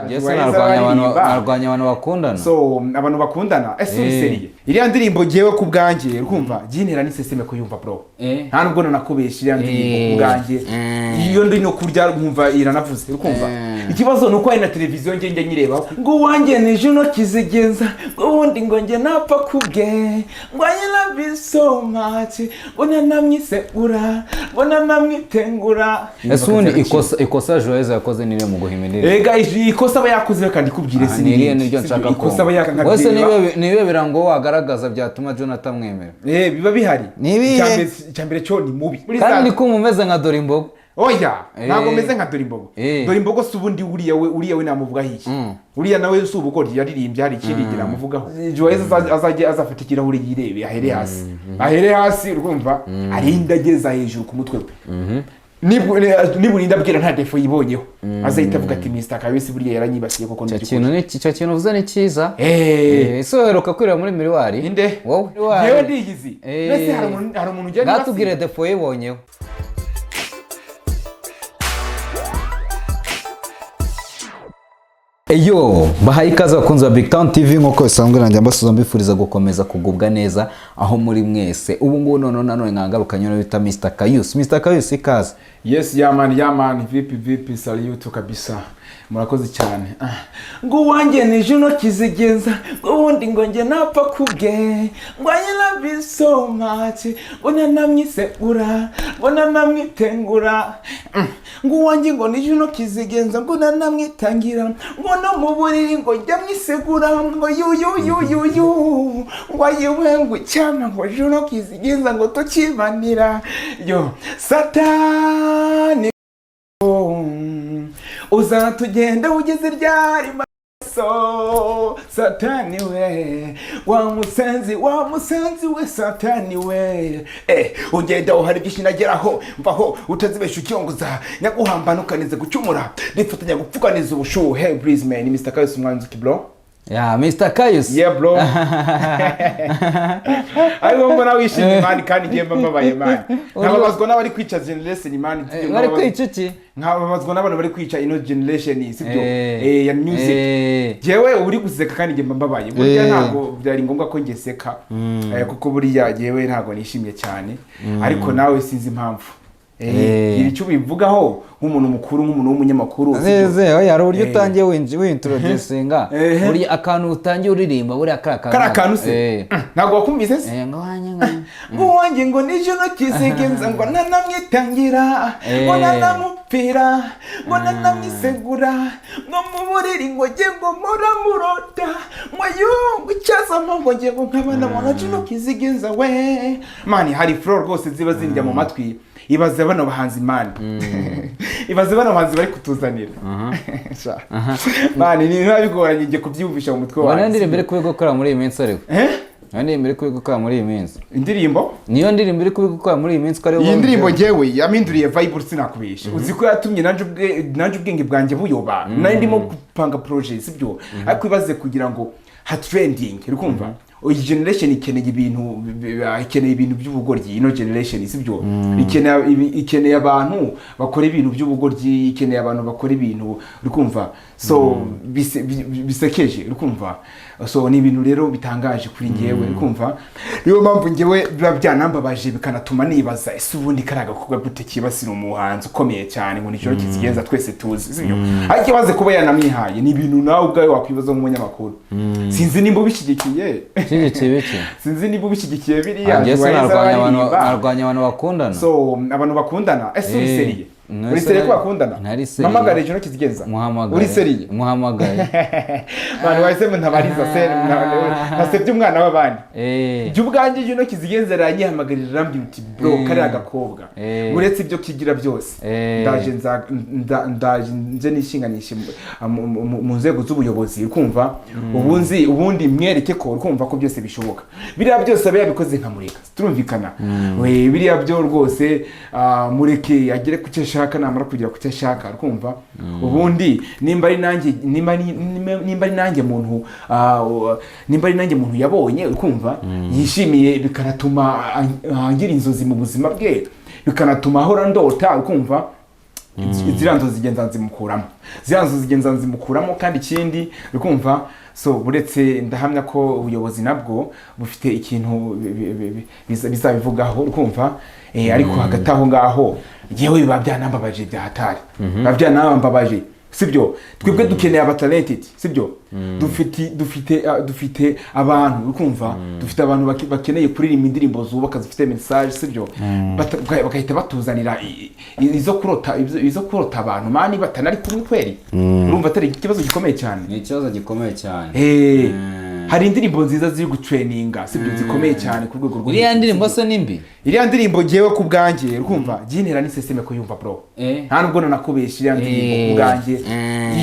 Njye se narwanya abantu bakundana. So abantu bakundana, ese uri sérieux? Iriya ndirimbo ngewe ku bwanjye, urumva, byintera n'iseseme kuyumva, bro. Nta nubwo nanakubesha, iriya ndirimbo ku bwanjye, iyo ndi no kurya nkumva iranavuze, urumva. Ikibazo ni uko hari na televiziyo njye njya nyirebaho, ngo uwanjye ni Juno Kizigenza, ngo ubundi ngo njye napfa kubwe, ngo I love you so much, ngo nanamwisegura, ngo nanamwitengura. Ese ubundi ikosa Joyeuse yakoze ni irihe mu guhimba indirimbo? Ega ikosa aba yakoze, reka ndikubwire, si Ni irihe? n'irindi. Niryo Si nshaka. ikosa aba Kumva wese, yakabyeba. nibihe birango wagaragaza byatuma Jonathan amwemera? Biba bihari. Ni ibihe? Icya mbere cyo ni mubi. Muri Kandi ndi kumva umeze nka Dore Imbogo. Oya, ntabwo meze nka Dore Imbogo. Dore Imbogo si ubundi uriya we namuvugaho iki? Uriya nawe si ubugoryi yaririmbye, hari ikindi ngira namuvugaho. Joyeux azajye azafata ikirahure yirebe, ahere hasi, ahere hasi, urumva, arinda ageza hejuru ku mutwe we. Niburinda abwira nta défaut yibonyeho, azahita avuga ati: "Mr Kayusi buriya yaranyibasiye koko." Icyo Ni kintu ni icyo kintu uvuze ni cyiza. Ese uheruka kwireba muri miroir? Inde? Wowe. Yewe, ndiyizi. Mbese hari umuntu ujya Ngatubwire défaut yibonyeho. Eyo, bahaye ikaze abakunzi ba Big Town TV. Nk'uko bisanzwe, nanjye mbasuza, mbifuriza gukomeza kugubwa neza aho muri mwese. Ubu ngubu noneho nanone nkangarukanye no bita Mr Kayusi. Mr Kayusi, ikaze. Yes, yeah man, yeah man, vipi vipi, salute kabisa. Murakoze cyane. Ngo uwanjye ni Juno Kizigenza, ngo ubundi ngo njye napfa kubwe, ngo I love you so much, ngo nanamwisegura, ngo nanamwitengura. Ngo uwanjye ngo ni Juno Kizigenza, ngo nanamwitangira, ngo no mu buriri ngo njya mwisegura, ngo yu yu yu yu yu, ngo ayiwe, ngo icyama ngo Juno Kizigenza ngo tukibanira yo satani, uzatugenda ugeze ryari maso? Satani we, wa musenzi, wa musenzi we, satani we, ugenda hari byinshi nageraho mvaho utazibesha ucyongoza nyaguhambana ukanize gucumura nifatanya gupfukaniza ubushuhe. Please man, Mr Kayusi umwanzuki, bro. Yeah, Mr Kayusi. Yeah bro, ariko mbona wishimye man, kandi ngiye mba mbabaye man, nkababazwa n'abari kwica generation man. Bari kwica iki? Nkababazwa n'abantu bari kwica ino generation, sibyo? Ya music. Jewe uri guseka kandi njye mba mbabaye burya. Ntabwo byari ngombwa ko njye seka, kuko buriya jewe ntabwo nishimye cyane, ariko nawe sinzi impamvu. Gira icyo ubivugaho nk'umuntu mukuru, nk'umuntu w'umunyamakuru, sibyo? Neze oya, hari uburyo utangiye wintroducinga. Ehe. Buriya akantu utangiye uririmba, buriya kariya kantu. Kariya kantu se? Ntabwo wakumvise se? Ngo wanjye ngo Ngo uwanjye ngo nijoro kizigenza, ngo nanamwitangira, ngo nanamupfira, ngo nanamwisegura, ngo mu buriri ngo njye ngo muramurota, ngo yungu icyazamo, ngo njye ngo nkabana ngo na Juno Kizigenza we. Man, hari flow rwose ziba zindya mu matwi. Ibaze bano bahanzi man, ibaze bano bahanzi bari kutuzanira. Sha. Man, ni biba bigoranye njye kubyiyumvisha mu mutwe Ngo niyo wanjye. ndirimbo iri kubigukora muri iyi minsi ariko? Eh? Niyo ndirimbo iri kubigukora muri iyi minsi? Indirimbo? Niyo ndirimbo iri kubigukora muri iyi minsi ko ariyo? Iyi ndirimbo ngewe yampinduriye vibe, sinakubesha. Uzi ko yatumye nanjye ubwenge bwanjye buyoba? Nari ndimo gupanga projet, sibyo? Ariko ibaze kugira ngo ha trending, uri kumva, iyi generation ikeneye ibintu ikeneye ibintu by'ubugoryi. Ino generation, sibyo, ikeneye abantu bakora ibintu by'ubugoryi, ikeneye abantu bakora ibintu, uri kumva, so bisekeje, uri kumva. So ni ibintu rero bitangaje kuri ngewe, uri kumva. Niyo mpamvu ngewe biba byanambabaje, bikanatuma nibaza: ese ubundi kariya gakorwa gute kibasira umuhanzi ukomeye cyane ngo ni Kizigenza twese tuzi, sibyo? Ariko ibaze kuba yanamwihaye, ni ibintu nawe ubwawe wakwibaza nk'umunyamakuru. Sinzi nimba ubishyigikiye. Shyigikiye biki? Sinzi niba ubishyigikiye biriya. Njye se Joyeux narwanya abantu aririmba. Narwanya abantu bakundana? So abantu bakundana, ese uri sérieux? Uri sérieux ko bakundana? Ntari sérieux. Mpamagare Juno Kizigenza? Muhamagare. Uri sérieux? Muhamagare. Abantu bahise ntabariza se ntasebye umwana w'abandi. Jya ubwanjye Juno Kizigenza aranyihamagarira, arambwira uti: "Bro, kariya gakobwa, uretse ibyo kigira byose, ndaje ndaje nze nishinganishe mu nzego z'ubuyobozi, ukumva, ubunzi ubundi mwereke ko, ukumva, ko byose bishoboka." Biriya byose aba yabikoze nkamureka, turumvikana. We, biriya byo rwose, mureke agere ku cyo ashaka. Namara kugera ku cyo ashaka, ukumva, ubundi nimba ari nanjye muntu yabonye, ukumva, yishimiye, bikanatuma angira inzozi mu buzima bwe, bikanatuma ahora ndota, ukumva. Ziriya nzozi zigenza nzimukuramo, ziriya nzozi zigenza nzimukuramo. Kandi ikindi, uri kumva, so buretse ndahamya ko ubuyobozi nabwo bufite ikintu bizabivugaho, uri kumva. Ariko hagati aho ngaho yewe biba byanambabaje bya hatari, biba byanambabaje, sibyo? Twebwe dukeneye aba talented, sibyo? Dufite abantu, uri kumva, dufite abantu bakeneye kuririmba indirimbo zubaka, zifite message, sibyo? Bagahita batuzanira izo kurota abantu, man, batanari kumwe kweri. Urumva atari ikibazo gikomeye cyane? Ni ikibazo gikomeye cyane. Hari indirimbo nziza ziri gutrendinga, sibyo, zikomeye cyane ku rwego rwo Iriya hejuru, ndirimbo sibyo? Se ni mbi? Iriya ndirimbo ngewe ku bwanjye, urumva, byintera n'iseseme kuyumva, bro. Nta nubwo nanakubesha, iriya ndirimbo ku bwanjye,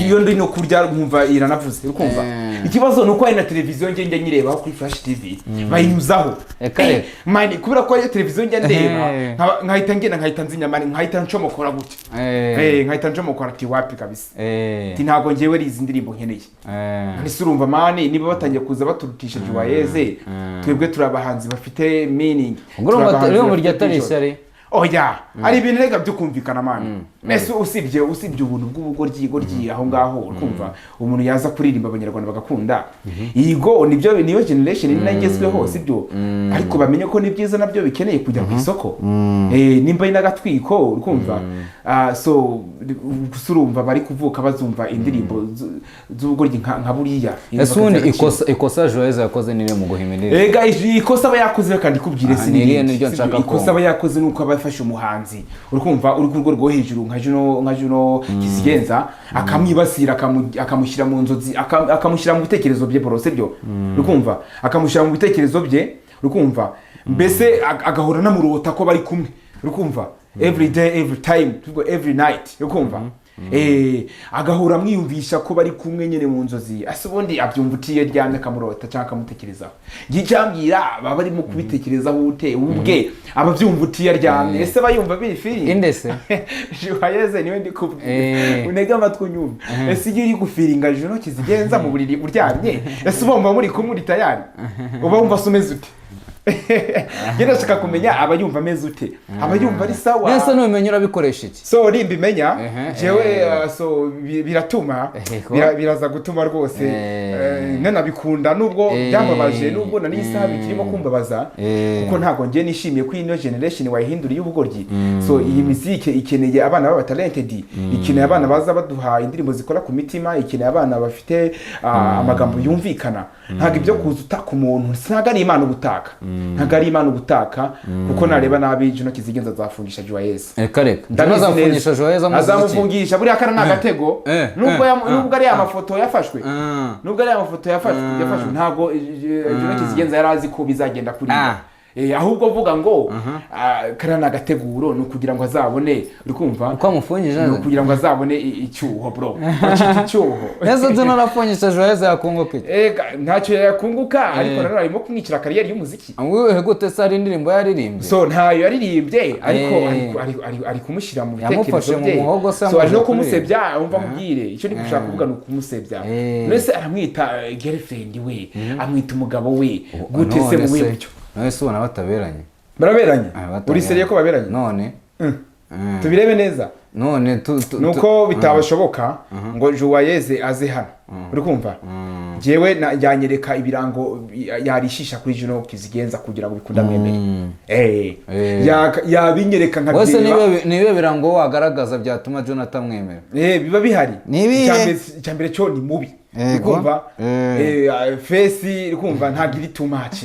iyo ndi no kurya nkumva iranavuze, urumva. Ikibazo ni uko hari na televiziyo njye nyirebaho kuri Flash TV, bayinyuzaho. Reka reka. Man, kubera ko ariyo televiziyo njya ndeba, nkahita ngenda, nkahita nzinya, man, nkahita ncomokora gutya. Nkahita ncomokora ati: "Wapi kabisa." Ati: "Ntabwo ngewe ari izi ndirimbo nkeneye." Ese urumva, man, niba batangiye kuza baturutisha Juwayeze, twebwe turi abahanzi bafite meaning, Ubwo turi urumva abahanzi urumva bafite iryo atari vision. ishyari? Oya, ari ibintu rega byo kumvikana, man. Ese usibye ubuntu bw'ubugoryi goryi aho ngaho, urumva, umuntu yaza kuririmba Abanyarwanda bagakunda yigo, nibyo, niyo generation ni nayo igezweho, sibyo? Ariko bamenye ko ni byiza nabyo bikeneye kujya ku isoko. Nimba ari n'agatwiko, urumva. So gusa urumva bari kuvuka bazumva indirimbo z'ubugoryi nka buriya. Ese ubundi ikosa Joyeuse yakoze ni irihe mu guhimba indirimbo? Ega ikosa aba yakoze, reka ndikubwire, si ni irihe? n'irindi. Niryo Sibyo, nshaka ikosa kumva. aba yakoze ni uko aba yafashe umuhanzi, uri kumva, uri ku rwego rwo hejuru nka Juno Kizigenza, akamwibasira, akamushyira mu nzozi, akamushyira mu bitekerezo bye, bro, sibyo? Uri kumva, akamushyira mu bitekerezo bye, uri kumva, mbese agahora anamurota ko bari kumwe, uri kumva, every day, every time, tuvuga every night, uri kumva. Agahora amwiyumvisha ko bari kumwe nyine mu nzozi. Ase ubundi abyumva utiye aryamye akamurota cyangwa akamutekerezaho? Njye icyambwira, baba barimo kubitekerezaho ute? Ubwe aba abyumva utiye aryamye? Ese aba yumva biri feeling? Inde se? Juwayeze niwe ndi kubwira. Unege amatwi unyumve. Ese iyo uri gufeelinga Juno Kizigenza mu buriri uryamye, ese uba wumva muri kumwe, uri tayari, uba wumva se umeze ute? Njye ndashaka kumenya, aba yumva ameze ute? Aba yumva ari sawa? Nese nubimenya urabikoresha iki? So nimbimenya, jewe so biratuma biraza gutuma rwose nanabikunda, nubwo byambabaje, nubwo na n'isaha bikirimo kumbabaza, kuko ntabwo ngiye nishimiye ko ino generation wayihinduriye ubugoryi. So iyi mizike ikeneye abana b'aba talented, ikeneye abana baza baduha indirimbo zikora ku mitima, ikeneye abana bafite amagambo yumvikana. Ntabwo ibyo kuza utaka umuntu, ntabwo ari Imana ubutaka, ntabwo ari Imana ubutaka, kuko nareba nabi Juno Kizigenza azafungisha Juwayeze. Reka reka. Ndabizi neza. Azafungisha Joyeuse amuziza iki? Azamufungisha. Buriya kara ni agatego. Nubwo nubwo ari amafoto yafashwe, nubwo ari amafoto yafashwe, ntabwo Juno Kizigenza yari azi ko bizagenda kuri ahubwo vuga ngo kariya ni agateguro, ni ukugira ngo azabone, uri kumva, Uko amufungije? Ni ukugira ngo azabone icyuho, bro, bacita icyuho. Nese Juno arafungisha Joyeuse yakunguka iki? Ntacyo yakunguka, ariko nanone arimo kumwicira career y'umuziki. Wihe gute se? Hari indirimbo yaririmbye? So ntayo yaririmbye, ariko ari kumushyira mu Yamufashe bitekerezo mu bye. muhogo se, So ari no amuje kumusebya. Umva nkubwire, icyo ndi gushaka kuvuga ni ukumusebya. Mbese aramwita girlfriend we, amwita umugabo we, gute se? None Mu buhe buryo? None se ubona bataberanye? Baraberanye. Bataberanye. Uri sérieux ko baberanye? None Tubirebe neza. None Nuko bitabashoboka ngo Juwayeze aze hano, uri kumva, njyewe yanyereka ibirango yarishisha kuri Juno Kizigenza kugira ngo bikunde amwemere. Yabinyereka Wese nkabyeba. Nibe birango wagaragaza byatuma Jonathan amwemera? Biba bihari. Ni ibihe? Icya mbere cyo ni mubi. Yego. Uri kumva? Face, uri kumva, ntabwo iri too much.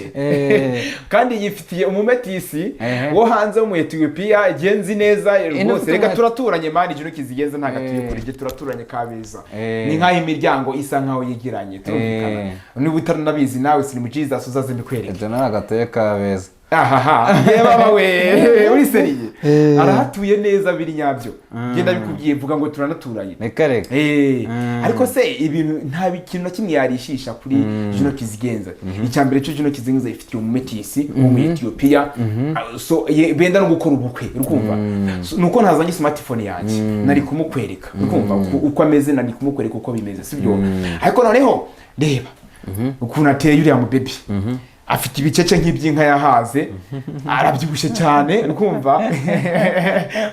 Kandi yifitiye umumetisi wo hanze wo mu Ethiopia genzi neza rwose. Ufite Reka, turaturanye, man. Juno Kizigenza ntabwo atuye kure, njye turaturanye Kabeza. Ni nk'aho imiryango isa nk'aho yegeranye, turumvikana. Niba utaranabizi nawe, siri mu Jesus, uzaze mbikwereke. Jonathan agatuye Kabeza. Ahaha, ye baba we, uri sérieux? Arahatuye neza biri nyabyo, genda bikubwiye, mvuga ngo turanaturanye. Reka reka. Ariko se ibintu, nta kintu na kimwe yarishisha kuri Juno Kizigenza. Icya mbere cyo, Juno Kizigenza ifitiye umumetisi wo muri Ethiopia. So benda no gukora ubukwe, uri kumva. So, nuko ntazanye smartphone yanjye, nari kumukwereka, uri kumva, uko ameze, nari kumukwereka uko bimeze, sibyo? Ariko noneho reba ukuntu ateye uriya mubebi. Afite ibicece nk'iby'inka yahaze, arabyibushye cyane, uri kumva?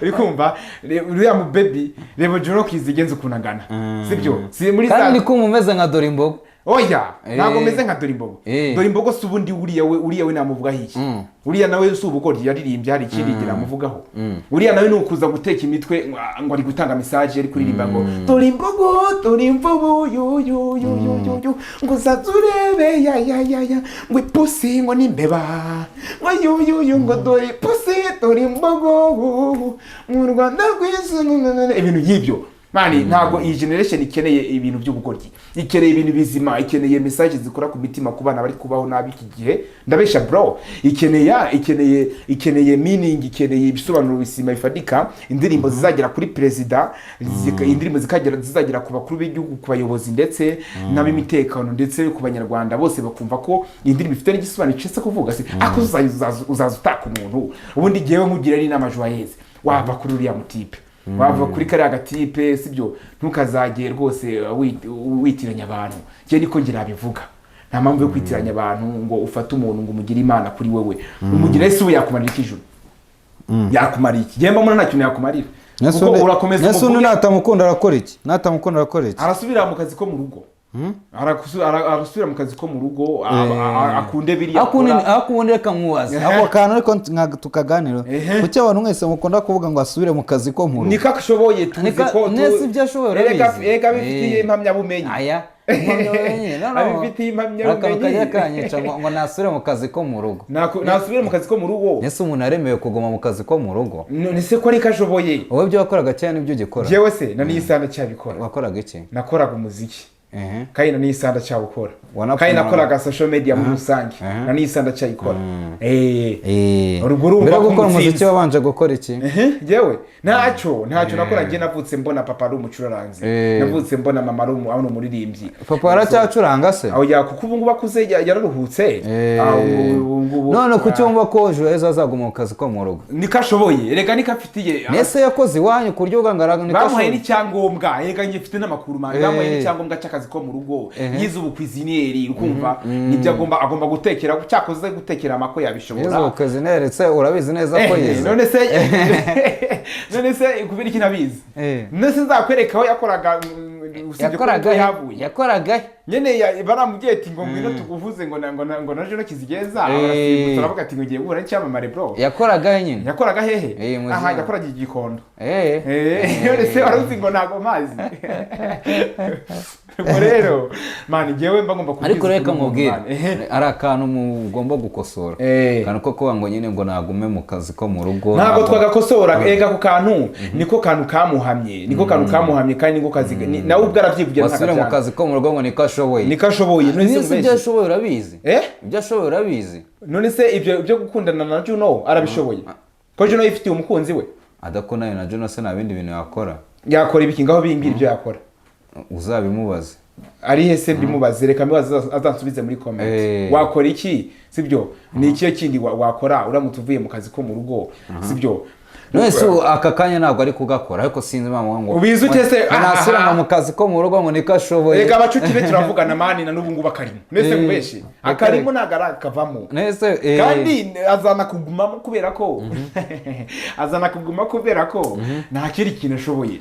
Uri kumva? Uriya mu baby, reba Juno Kizigenza ukuntu angana, sibyo? Si muri Kandi za ni kumva umeze nka dore imbogo. Oya, ntabwo meze nka dore imbogo. Dore imbogo si ubundi uriya we namuvugaho iki? Uriya nawe si ubugoryi yaririmbye, hari ikindi gihe namuvugaho? Uriya nawe ni ukuza guteka imitwe ngo ari gutanga message, ari kuririmba ngo dore imbogo, dore imvubu, yu yu yu yu yu yu, ngo uzaze urebe, ya ya ya ya, ngo ipusi ngo n'imbeba, ngo yu yu yu, ngo dore ipusi, dore imbogo mu Rwanda rwiza, ibintu nk'ibyo. Man, ntabwo iyi generation ikeneye ibintu by'ubugoryi, ikeneye ibintu bizima, ikeneye message zikora ku mitima ku bana bari kubaho nabi iki gihe. Ndabesha bro? Ikeneye meaning, ikeneye ibisobanuro bizima bifatika, indirimbo zizagera kuri perezida, indirimbo zizagera ku bakuru b'igihugu, ku bayobozi ndetse n'ab'imitekano, ndetse ku banyarwanda bose, bakumva ko iyi ndirimbo ifite n'igisobanuro icyo kuvuga. Se ako uzaza utaka umuntu? Ubundi jyewe nkugira n'inama, Joyeuse, wava kuri uriya mutipe, wava kuri kariya gatipe, sibyo? Ntukazajye rwose witiranya abantu. Njye niko ngira bivuga, nta mpamvu yo kwitiranya abantu ngo ufate umuntu ngo umugire imana kuri wewe. Umugire ese ubu yakumarira iki ijuru? Yakumarira iki? Njye mbona nta kintu yakumarira, kuko urakomeza Nese undi umuvuge. natamukunda arakora iki? Natamukunda arakora iki? Arasubira mu kazi ko mu rugo. Arasubira mu kazi ko mu rugo, akunde biriya akora. Ariko ubundi reka nkubaze ako kantu, ariko tukaganira. Kuki abantu mwese mukunda kuvuga ngo asubire mu kazi ko mu rugo? Niko ashoboye, tuzi ko Nese ibyo ashoboye urabizi? Erega abifitiye impamyabumenyi. Aya, impamyabumenyi, no, no. Abifitiye impamyabumenyi. Akantu kajya kanyica ngo nasubire mu kazi ko mu rugo. Nasubire mu kazi ko mu rugo. Ese umuntu aremewe kuguma mu kazi ko mu rugo? None se ko ariko ashoboye? Wowe ibyo wakoraga cyane nibyo ugikora? Njyewe se na n'iyi saha ndacyabikora. Wakoraga iki? Nakoraga umuziki. Kandi na n'iyi saha ndacyawukora. Wanapfuye? Kandi nakoraga social media muri rusange. Na n'iyi saha ndacyayikora. Urwo urumva Mbere yo ko gukora umuziki umutsinzi. wabanje gukora iki? Njyewe ntacyo nakora. Njye navutse mbona papa ari umucuraranzi. Navutse mbona mama ari umuririmbyi. Papa aracyacuranga se? Aho ya, kuko ubu ngubu akuze, yararuhutse. Ah, ubu ngubu None kuki wumva ko Joyeuse azaguma mu kazi ko mu rugo? Niko ashoboye rega, niko afitiye. Nese yakoze iwanyu ku buryo bwangara niko Bamuhaye ashoboye? n'icyangombwa. Rega njye mfite n'amakuru, man. Bamuhaye n'icyangombwa cy'akazi ko mu rugo. Yize ubucuisinier, ukumva nibyo agomba gutekera, cyakoze gutekera amako yabishobora. Yize ubucuisinier se? Urabizi neza ko yize? None se kubera iki nabizi? None se nzakwereka aho yakoraga, usibye ko Yakoraga he? yahavuye? Yakoraga he? Nyene baramubwiye ati ngo ngwino tuguvuze ngo na Juno Kizigenza. Arasimbutse, aravuga ati ngo ngiye guhura n'icyamamare bro. Yakoraga he nyine? Yakoraga hehe? Muzima. Aha, yakoraga igikondo. None se wari ngo ntago mpazi? Ubwo rero man, njyewe mba ngomba kubwiza Ariko reka ukuri umuntu, nkubwire, man. Ari akantu mugomba gukosora, akantu ko kuba ngo nyine ngo nagume mu kazi ko mu rugo. Ntabwo twagakosora ega. Ako kantu niko kantu kamuhamye, niko kantu kamuhamye, kandi niko kazi nawe ubwo arabyivugira. Wasubire mu kazi ko mu rugo ngo niko ashoboye. Niko ashoboye. None se Nese ibyo mubeshye? ashoboye urabizi? Eh? Ibyo ashoboye urabizi? None se ibyo byo gukundana na Juno arabishoboye, ko Juno yifitiye umukunzi we? Adakundanye na Juno se nta bindi bintu yakora? Yakora ibiki? Ngaho bimbwira ibyo yakora. Uzabimubaze. Ari he se mbimubaze? Reka mbibaze, azansubize muri comment. Wakora iki, sibyo? Ni ikihe kindi wakora uramutse uvuye mu kazi ko mu rugo, sibyo? None se ubu aka kanya ntabwo ari kugakora, ariko sinzi impamvu ngo Ubizi ute se? ngo nasubira ngo mu kazi ko mu rugo ngo niko ashoboye. Reka, abacuti be turavugana, man, na n'ubu ngubu akarimo. Nese mubeshe? Akarimo, ntabwo arakavamo. Nese Kandi azana kugumamo kubera ko azana kuguma kubera ko nta kindi kintu ashoboye.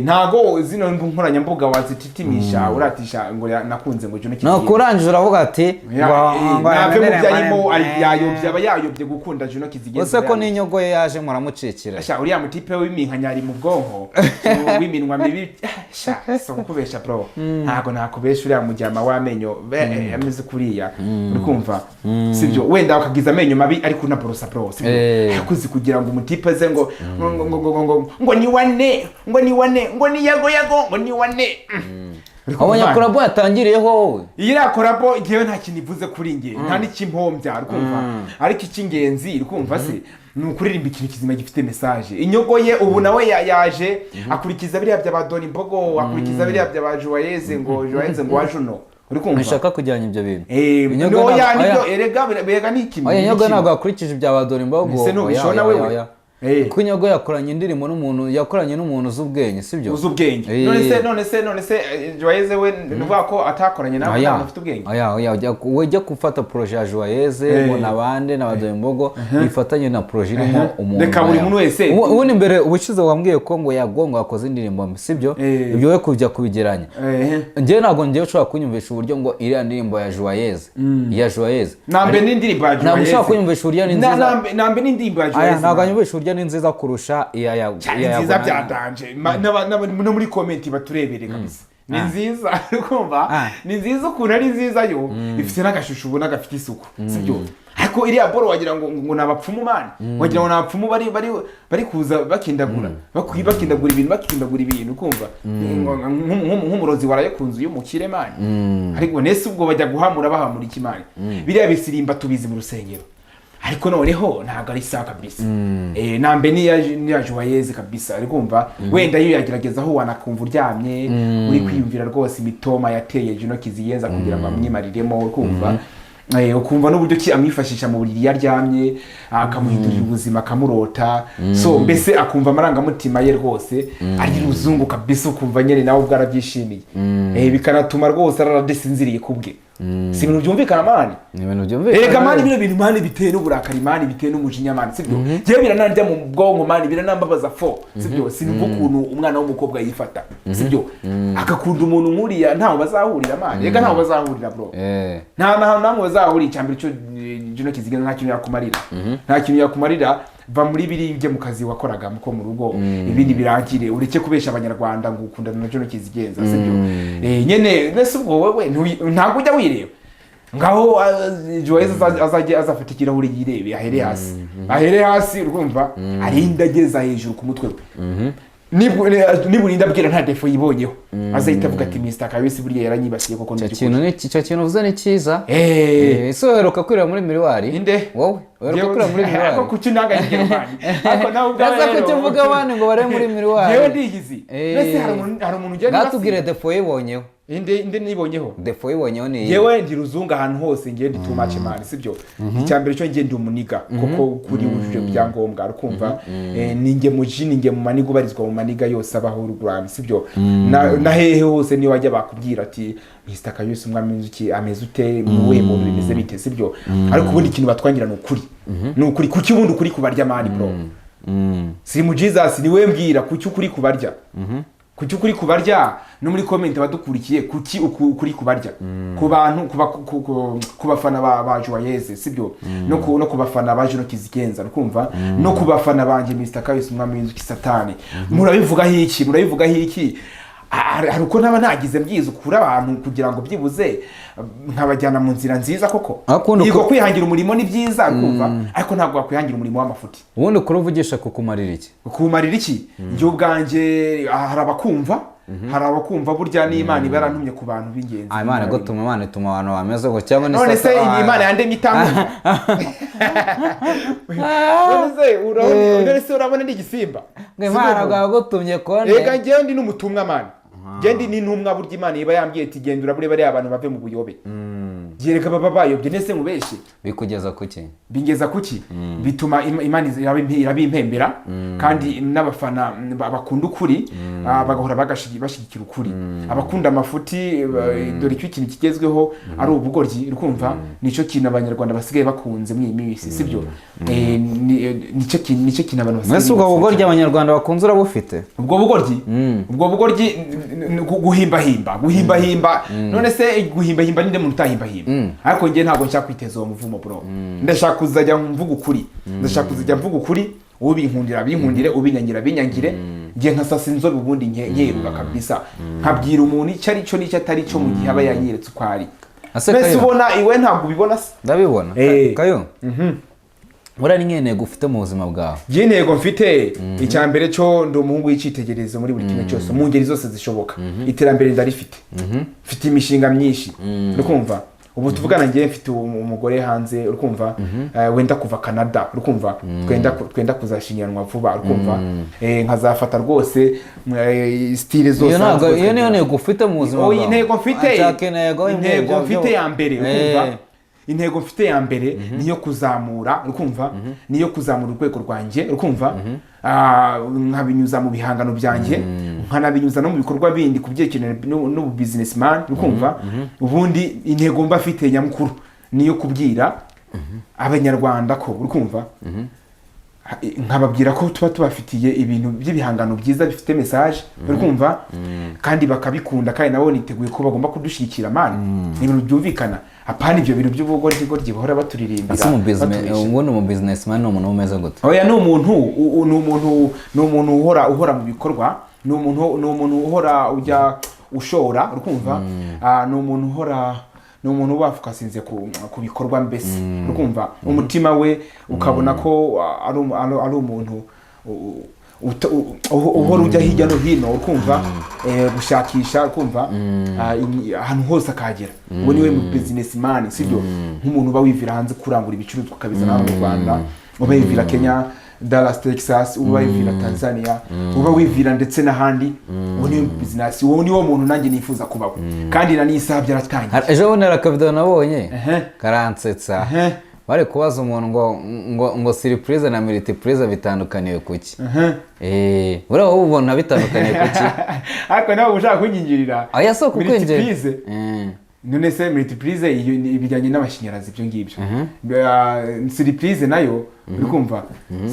Ntago zino nkoranyambuga wazititimisha uratisha ngo nakunze ngo Juno. Nuko urangije uravuga ati ngo Nave mu byo arimo, yayobye. yayobye, aba yayobye gukunda Juno Kizigenza. Ese ko n'inyogo ye yaje muramucikira? Sha, uriya mutipe w'iminkanyari mu bwonko, w'iminwa mibi, sha, si ukubesha bro, ntago nakubesha. Uriya mujyama w'amenyo ameze kuriya, uri kumva, sibyo? Wenda akagiza amenyo mabi ariko unaborosa bro, sibyo? Ariko uzi kugira ngo umutipe aze ngo ni wane, ngo ni wane, ngo ni yago yago, ngo ni wane. Uri kumva? Abonye collabo yatangiriyeho wowe. Iyi iriya collabo njyewe nta kintu ivuze kuri njye, nta n'ikimpombya, uri kumva? Ariko icy'ingenzi, uri kumva se, ni ukuririmba ikintu kizima gifite message. Inyogo ye ubu nawe yaje akurikiza biriya bya ba Doni Mbogo, akurikiza biriya bya ba Joyeze, ngo Joyeze ngo wa Juno, uri kumva? Nshaka kujyana ibyo bintu. Inyogo Inyogo ntabwo, ntabwo nibyo erega, berega ni ikintu. Oya, inyogo ntabwo yakurikije ibya ba Dore Imbogo. Ese ntubishona Oya, oya, wewe? oya. Kuko Yago yakoranye indirimbo n'umuntu, yakoranye n'umuntu uzi ubwenge, sibyo? Uzi ubwenge. None se Joyeux we nuvuga ko atakoranye nawe Aya, ntabwo afite ubwenge? Aya, ujya gufata projet ya Joyeux ngo nabande na Imbogo ifatanye na projet irimo umuntu. Reka buri Aya. muntu wese- Ubundi mbere ubushize wambwiye ko ngo Yago ngo yakoze indirimbo mbi, sibyo? Ibyo we kujya kubigeranya, njyewe ntabwo njyewe ushobora kunyumvisha uburyo ngo iriya ndirimbo ya Joyeux, ya Joyeux Nambe n'indirimbo ya Ntabwo ushobora Joyeux. kunyumvisha uburyo ni nziza. Nambe n'indirimbo ya Aya, Joyeux. ntabwo anyumvisha uburyo ni nziza kurusha iya ya Cyane iya nziza Yago. bya danger. No muri comment baturebere kabisa, ni nziza, urikumva? Ni nziza ukuntu ari nziza, yo ifite n'agashusho ubona gafite isuku, sibyo? Ariko iriya boro wagira ngo ni abapfumu man, wagira ngo ni abapfumu bari kuza bakindagura, bakindagura ibintu, ukumva nk'umurozi waraye ku nzu y'umukire man. Ariko nese ubwo bajya guhamura bahamura iki man? Biriya bisirimba tubizi mu rusengero, ariko noneho ntabwo ari sawa kabisa. Nambe niya Joyeux kabisa, ari kumva wenda iyo yagerageza aho wanakumva uryamye uri kwiyumvira rwose imitoma yateye Juno Kizigenza kugira ngo amwimariremo, uri kumva ukumva n'uburyo ki amwifashisha mu buriri iyo aryamye, akamuhindurira ubuzima, akamurota, so mbese akumva amarangamutima ye rwose ari ruzungu kabisa, ukumva nyine nawe ubwo arabyishimiye. Bikanatuma rwose araradasinziriye ku bwe. Si ibintu byumvikana man? Ni ibintu byumvikana. Erega man, bino bintu man biteye n'uburakari man, biteye n'umujinya man, sibyo? Njyewe biranandya mu bwonko man, biranambabaza fo, sibyo? Sinumva ukuntu umwana w'umukobwa yifata, sibyo, agakunda umuntu nk'uriya. Ntaho bazahurira man, reka ntaho bazahurira bro. Nta na namwe bazahurira. Icyambere cyo Juno Kizigenza nta kintu yakumarira, nta kintu yakumarira. Va muri biri ujye mu kazi wakoraga ko mu rugo, ibindi birangire, ureke kubesha Abanyarwanda ngo ukundana na Juno Kizigenza, sibyo? Nyene nese ubwo wowe ntabwo ujya wireba ngaho? Joyeux azajya azafata ikirahuri yirebe, ahere hasi, ahere hasi, urumva, arinde ageza hejuru ku mutwe we. Niburinda abwira nta défaut yibonyeho, azahita avuga ati: "Mr Kayusi burya yaranyibasiye koko." Icyo Ni kintu ni icyo kintu uvuze ni cyiza. Ese uheruka kwireba muri miroir? Inde? Wowe uheruka kwireba muri miroir? Ariko kuki unanga ingero man? Ariko nawe ubwawe Ese rero kuki uvuga abandi ngo barebe muri miroir? Yewe ndiyizi. Mbese hari umuntu ugenda Ngatubwire défaut yibonyeho. Inde nibonyeho? Défaut yibonyeho ni iyi. Yewe ndi ruzungu ahantu hose, ngiye ndi too much man, sibyo? Icya mbere cyo ngiye ndi umuniga koko kuri wujuje ibyangombwa, ukumva ninjye muji, ninjye mu maniga ubarizwa mu maniga yose abaho Rwanda, sibyo? Na hehe hose niyo wajya bakubwira ati: "Mr Kayusi umwami w'inzuki ameze ute mu we muntu, bimeze bite?" Sibyo? Ariko ubundi ikintu batwangira ni ukuri, ni ukuri. Kuki ubundi ukuri kubarya man, bro? Siri mu Jesus niwe mbwira, kuki ukuri kubarya? Kuki ukuri kubarya? No muri comment badukurikiye, kuki ukuri kubarya ku bantu, ku bafana ba Joyeux, sibyo? No ku bafana ba Juno Kizigenza, ukumva, no ku bafana banje Mr Kayusi umwami w'inzuki Satani, murabivugaho iki? Murabivugaho iki? Hari uko ntaba nagize mbyiza ukura abantu kugira ngo byibuze nkabajyana mu nzira nziza koko. Akunda Yego, kwihangira umurimo ni byiza, kumva, ariko ntabwo wakwihangira umurimo w'amafuti. Ubundi kuruvugisha kukumarira iki? Kumarira iki? Njye ubwanjye hari abakumva, hari abakumva. Burya n'Imana iba yarantumye ku bantu b'ingenzi. Ah, Imana igutuma, Imana ituma abantu bameze ngo cyangwa ni None se Sata- iyi Imana yandemye itamumva? None se urabona ndi igisimba? Ngo Imana bwagutumye konde. Reka njyewe ndi n'umutumwa man, njye ndi n'intumwa. Burya Imana iba yambwiye ati: "Genda urabure bariya abantu bave mu buyobe." Yereka baba bayobye, nese mubeshe? Bikugeza kuki? Bingeza kuki? Bituma Imana irabimpembera, kandi n'abafana bakunda ukuri, bagahora bashyigikira ukuri. Abakunda amafuti, dore icyo ikintu kigezweho ari ubugoryi, urikumva, nicyo kintu Abanyarwanda basigaye bakunze muri iyi minsi, sibyo? Nicyo kintu abantu basigaye Mbese ubwo bibasira bugoryi cyane. Abanyarwanda bakunze urabufite? Ubwo bugoryi guhimbahimba. None se guhimbahimba, ninde muntu utahimbahimba? Ariko njye ntabwo nshaka kwiteza uwo muvumo bro. Ndashaka kuzajya mvuga ukuri, ndashaka kuzajya mvuga ukuri, ubinkundira binkundire, ubinyangira binyangire. Njye nkasasa inzobe, ubundi nkerura kabisa, nkabwira umuntu icyo ari cyo n'icyo atari cyo mu gihe aba yanyeretse uko ari. Ase Mbese Kayo? ubona iwe ntabwo ubibona se? Ndabibona. Kayo, buriya ni nk'iyo ufite mu buzima bwawe? Njye intego mfite, icya mbere cyo ndi umuhungu w'icyitegererezo muri buri kimwe cyose, mu ngeri zose zishoboka. Iterambere ndarifite, mfite imishinga myinshi, urikumva. Ubu tuvugana ngewe mfite umugore hanze, urikumva, wenda kuva Canada, urikumva, twenda kuzashyingiranwa vuba, urikumva. Nkazafata rwose style zose Iyo ntabwo hanze iyo niyo zose. ntego ufite mu buzima Oya, bwawe? intego mfite Nshaka intego intego mfite ya mbere, urikumva. Intego mfite ya mbere niyo kuzamura, urukumva, niyo kuzamura urwego rwanjye, urukumva. Nkabinyuza mu bihangano byanjye, nkanabinyuza no mu bikorwa bindi ku byerekeranye n'ubu businessman, urukumva. Ubundi intego mba mfite nyamukuru niyo kubwira Abanyarwanda ko, urukumva, nkababwira ko tuba tubafitiye ibintu by'ibihangano byiza bifite message, uri kumva, kandi bakabikunda, kandi nabo niteguye ko bagomba kudushyigikira, man. Ni ibintu byumvikana, apana ibyo bintu by'ubugoryi bahora baturirimbira, Ese umu business batubeshya. Ubundi umu businessman ni umuntu umeze gute? Oya, ni umuntu ni umuntu uhora mu bikorwa, ni umuntu uhora ujya ushora, urikumva. Ni umuntu uhora, ni umuntu uba wafocusinze ku bikorwa mbese, urikumva, umutima we ukabona ko ari umuntu uhora ujya hirya no hino, urikumva, gushakisha, urikumva, ahantu hose akahagera. Uwo niwe mu businessman, sibyo? Nk'umuntu uba wivira hanze kurangura ibicuruzwa ukabizana hano mu Rwanda, uba wivira Kenya, Dallas, Texas, uba wivira Tanzania, uba wivira ndetse n'ahandi, uwo niwe business, uwo niwo muntu nanjye nifuza kubaho, kandi na n'isaha byaratangiye. Ejo bundi hari akavideo nabonye karansetsa. Bari kubaza umuntu ngo surprise na multiprise bitandukaniye kuki? Buriya wowe ubona bitandukaniye kuki? Ariko nawe uba ushaka kunyingirira. Oya, si ukukwinjira. Multiprise. None se multiprise iyo ni ibijyanye n'amashanyarazi, ibyo ngibyo. Surprise nayo, uri kumva,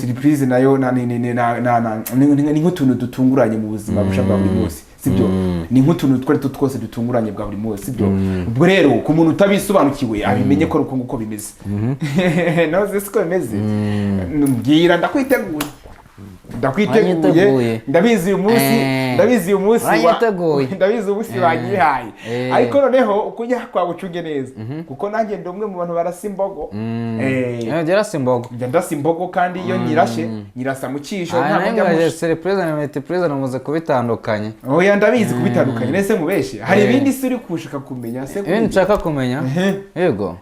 surprise nayo ni nk'utuntu dutunguranye mu buzima busha bwa buri munsi, sibyo? Ni nk'utuntu utwo ari two twose dutunguranye bwa buri munsi, sibyo? Ubwo rero ku muntu utabisobanukiwe abimenye ko ari uko nguko bimeze. Noze siko bimeze? Mbwira, ndakwiteguye, ndakwiteguye. Wanyiteguye. Ndabizi uyu munsi, ndabizi uyu munsi Uranyiteguye. Ndabizi uyu munsi banyihaye. Ariko noneho ukujya kwawe ucunge neza, kuko nanjye ndi umwe mu bantu barasa imbogo. Gera si imbogo. Njya ndasa imbogo, kandi iyo nyirashe nyirasa mu cyisho, ntabwo njya Ntabwo musha. Surprise na multiprise namaze kubitandukanya. Oya, ndabizi kubitandukanya. Nese mubeshe, hari ibindi se uri kushaka kumenya se? Ibindi nshaka kumenya, yego.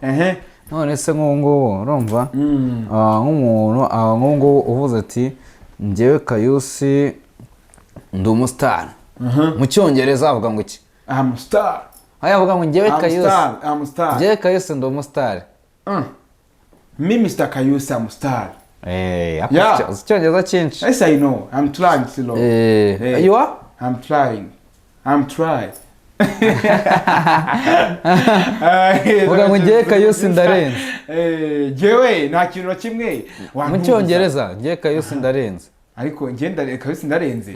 None se nk'ubu ngubu urumva, nk'umuntu, nk'ubu ngubu uvuze ati: "Njyewe Kayusi ndi umusitari," mu Cyongereza avuga ngo iki? I'm star. Aho yavuga ngo: "Njyewe I'm Kayusi." star, I'm star. "Njyewe Kayusi ndi umusitari." Me, Mr. Kayusi, I'm star. Uzi Icyongereza cyinshi. Yes, I know. I'm trying slow. You are? I'm trying. I'm trying. Vuga ngo: "Njyewe Kayusi ndarenze." Njyewe nta kintu na kimwe Mu wantumbuza. Cyongereza: "Njyewe Kayusi ndarenze." Ariko njye Kayusi ndarenze.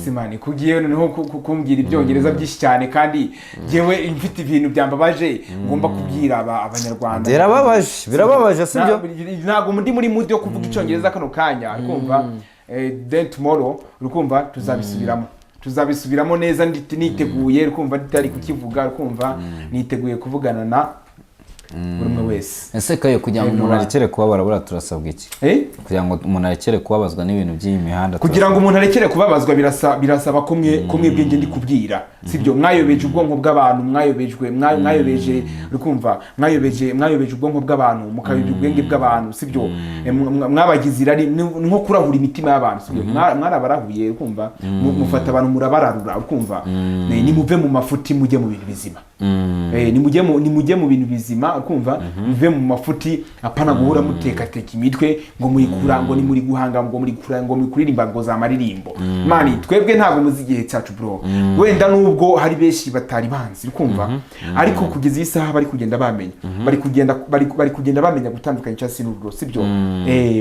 Simani kugiye noneho kumbwira Ibyongereza byinshi cyane, kandi njyewe mfite ibintu byambabaje ngomba kubwira Abanyarwanda. Birababaje, birababaje, sibyo? Ntabwo ndi muri mood yo kuvuga Icyongereza kano kanya, urikumva. Then tomorrow, urikumva, tuzabisubiramo neza, niteguye, urikumva, ntitari kukivuga, urikumva, niteguye kuvugana na buri umwe wese. Ese Kayo, kugira ngo umuntu Everyone. arekere kubabara, buriya turasabwa iki? Eh? Kugira ngo umuntu arekere kubabazwa n'ibintu by'iyi mihanda? Kugira ngo umuntu arekere kubabazwa, birasaba ko mwebwe njye ndi kubwira, sibyo? Mwayobeje ubwonko bw'abantu, mwayobejwe, mwayobeje, uri kumva, mwayobeje ubwonko bw'abantu, mukayobya ubwenge bw'abantu, sibyo? Mwabagize irari, ni nko kurahura imitima y'abantu, sibyo? Mwarabarahuye, uri kumva, mufata abantu murabararura, uri kumva. Nimuve mu mafuti mujye mu bintu bizima. Nimujye mu bintu bizima, ukumva, muve mu mafuti, apana guhora mutekateka imitwe ngo muri kura, ngo ni muri guhanga, ngo muri kura, ngo muri kuririmba, ngo za maririmbo. Man, twebwe ntabwo muzi igihe cyacu, bro. Wenda nubwo hari benshi batari banzi, ukumva, ariko kugeza iyi saha bari kugenda bamenya, bari kugenda bamenya gutandukanya icyatsi n'ururo, sibyo?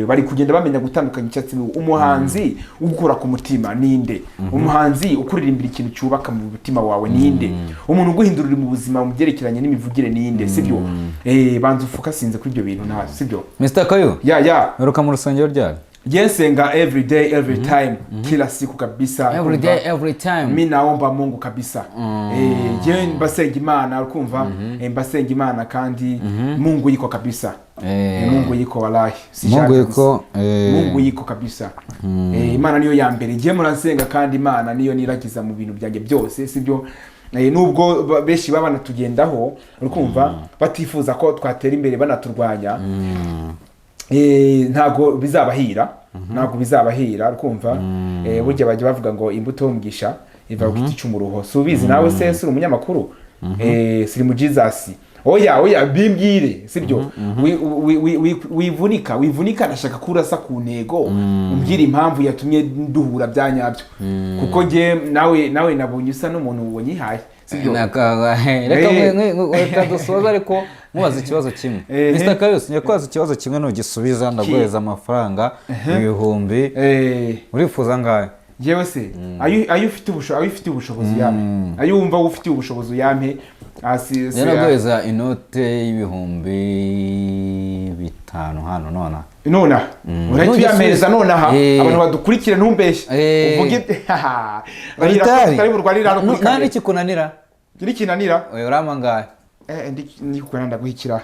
Bari kugenda bamenya gutandukanya icyatsi n'ururo. Umuhanzi ugukora ku mutima ninde? Umuhanzi ukuririmbira ikintu cyubaka mu mutima wawe ninde? Umuntu uguhindurira mu buzima mu byerekeranye n'imivugire ninde, sibyo? Banza ufocusinze kuri ibyo bintu, nta sibyo? Mr Kayo, Ya. Uheruka mu rusengero ryari? Njye nsenga every day, every time, kila siku kabisa. Every day, every time. Mi naomba Mungu kabisa. Je mbasenga Imana, ukumva, mbasenga Imana, kandi Mungu yiko kabisa. Mungu yiko, wallahi. Si Mungu shaka yiko, gusa. Mungu yiko kabisa. Imana niyo ya mbere ngiye murasenga, kandi Imana niyo niragiza mu bintu byanjye byose, sibyo? Nubwo benshi baba banatugendaho, urukumva, batifuza ko twatera imbere, banaturwanya, ntabwo bizabahira, ntabwo bizabahira, urukumva. Burya bajya bavuga ngo imbuto y'umugisha iva ku giti cy'umuruho. Si ubizi nawe se? Si uri umunyamakuru? Siri mu Jesus. Oya, oya, bimbwire, sibyo? Wivunika, wivunika, ndashaka ko urasa ku ntego, umbwire impamvu yatumye duhura bya nyabyo, kuko njye nawe nabonye usa n'umuntu wanyihaye, sibyo? Reka reka dusoze, ariko mubaza ikibazo kimwe. Mr Kayusi, ngiye kubaza ikibazo kimwe, nugisubiza ndaguhereza amafaranga 1000. Urifuza angahe? Njyewe se, ayo ufite ubushobozi yampe, ayo wumva ufitiye ubushobozi uyampe. Ah, Njye naguhereza inote y'5000 hano nonaha. Nonaha urahita uyampereza nonaha? Abantu badukurikire, ntumbeshye. Uvuge, rahira ko tutari burwanire hano kuri Nta kamera. n'ikikunanira. Nikinanira? Oya, urampa angahe? Nikikunanira ndaguhikira.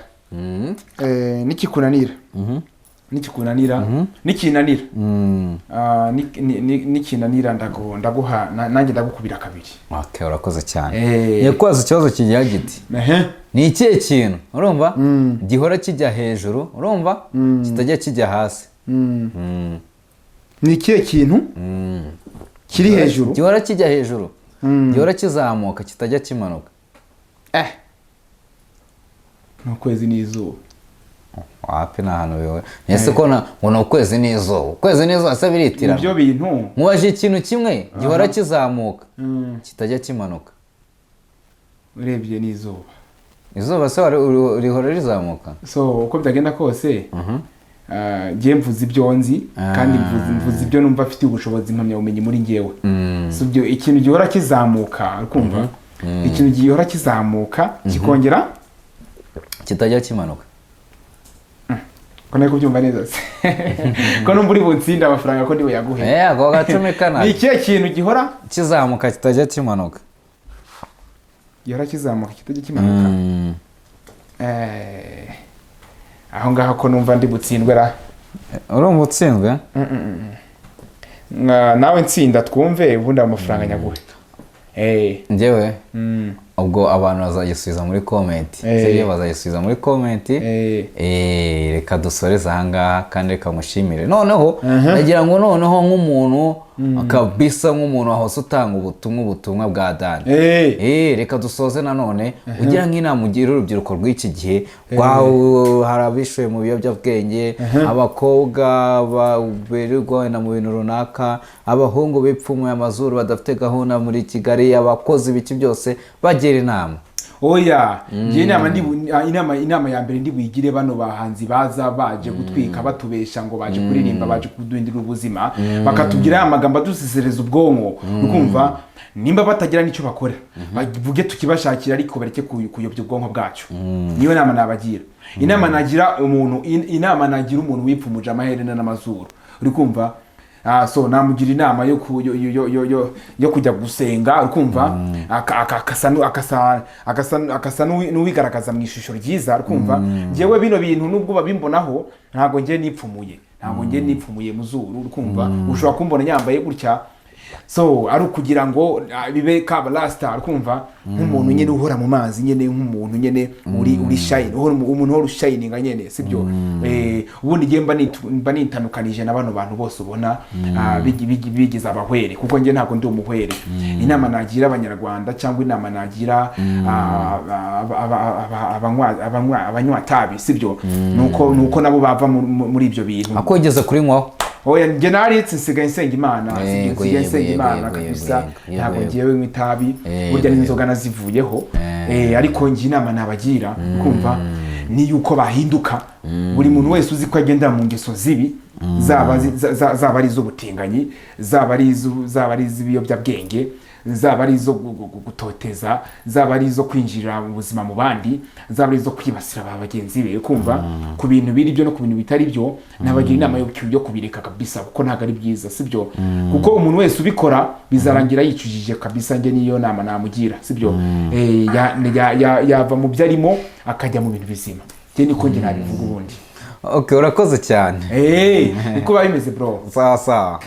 Nikikunanira, nikikunanira, nikinanira, nikinanira ndaguha nanjye ndagukubira kabiri. Okay, urakoze cyane. Ngiye kubaza ikibazo kigira giti: ni ikihe kintu, urumva, gihora kijya hejuru, urumva, kitajya kijya hasi? Ni ikihe kintu kiri hejuru? Gihora kijya hejuru, gihora kizamuka, kitajya kimanuka. Ni ukwezi n'izuba. Wapi, ni ahantu biwe ese ko ngo ni ukwezi n'izuba? Ukwezi n'izuba se biritirana? Ibyo bintu. Mubaje ikintu kimwe gihora kizamuka, kitajya kimanuka. Urebye n'izuba. Izuba se rihora rizamuka? So uko byagenda kose, njye mvuze ibyo nzi kandi mvuze ibyo numva afite ubushobozi, impamyabumenyi muri njyewe. So ibyo ikintu gihora kizamuka, urikumva, ikintu gihora kizamuka kikongera kitajya kimanuka. Ko nari kubyumva neza se, ko numva uri bunsinde amafaranga, ko ndiwe yaguhe? Ako gacumi kana. Ni ikihe kintu gihora kizamuka, kitajya kimanuka? Gihora kizamuka, kitajya kimanuka. Aho ngaho ko numva ndi butsindwe ra? Urumva utsinzwe? Nawe nsinda twumve, ubundi ayo mafaranga nyaguhe. Njyewe ubwo abantu bazagisubiza muri comment. Sibyo? Bazagisubiza muri comment. Reka dusoreze ahangaha kandi reka mushimire. Noneho ndagira ngo noneho nk'umuntu kabisa, nk'umuntu wahose utanga ubutumwa bwa dani, reka dusoze nanone ugira nk'inama ugira urubyiruko rw'iki gihe hari abishoye mu biyobyabwenge, abakobwa birirwa wenda mu bintu runaka, abahungu bipfumuye amazuru badafite gahunda muri Kigali, abakozi ibiki byose, bagira inama. Oya, njye inama ya mbere ndi buyigire bano bahanzi baza baje gutwika, batubesha ngo baje kuririmba, baje kuduhindurira ubuzima, bakatubwira ya magambo adusesereza ubwonko, ukumva nimba batagira n'icyo bakora bavuge tukibashakira, ariko bareke kuyobya ubwonko bwacu. Niyo nama nabagira. Inama nagira umuntu wipfumuje amaherena n'amazuru, uri kumva, so namugira inama yo ku- yo, yo, yo, yo, yo kujya gusenga, uri kumva, akasa n'uwigaragaza mu ishusho ryiza, uri kumva. Njyewe bino bintu nubwo babimbonaho, ntabwo njye nipfumuye mu zuru, uri kumva. Ushobora kumbona nyambaye gutya, so ari ukugira ngo bibe kaba rasta, uri kumva, nk'umuntu nyine uhora mu mazi nyine, nk'umuntu nyine uri shine, uhora umuntu uhora ushininga nyine, sibyo? Ubundi ngiye mba nitandukanije na bano bantu bose ubona bigize abahwere, kuko njye ntabwo ndi umuhwere. Inama nagira abanyarwanda cyangwa inama nagira abanywa tabi, sibyo, nuko nabo bava muri ibyo bintu. Ako wigeze kurinywaho? Oya, njye naritse, nsigaye nsenga Imana. Nsigaye nsenga Imana kabisa. Ntabwo ngewe nywa itabi. Burya n'inzoga nazivuyeho. Ariko njye inama nabagira, kumva, ni yuko bahinduka. Buri muntu wese uzi ko agendera mu ngeso zibi, zaba ari iz'ubutinganyi, zaba ari iz'ibiyobyabwenge, zaba ari izo gutoteza, zaba ari izo kwinjira mu buzima mu bandi, zaba ari izo kwibasira ba bagenzi be, kumva, ku bintu biri byo no ku bintu bitari byo, nabagira inama yo kubireka kabisa, kuko ntabwo ari byiza, sibyo? Kuko umuntu wese ubikora bizarangira yicujije kabisa. Njye niyo nama namugira, sibyo? Yava mu byo arimo akajya mu bintu bizima. Njye niko njye nabivuga ubundi. Okay, urakoze cyane. Niko biba bimeze, bro. Sawa sawa.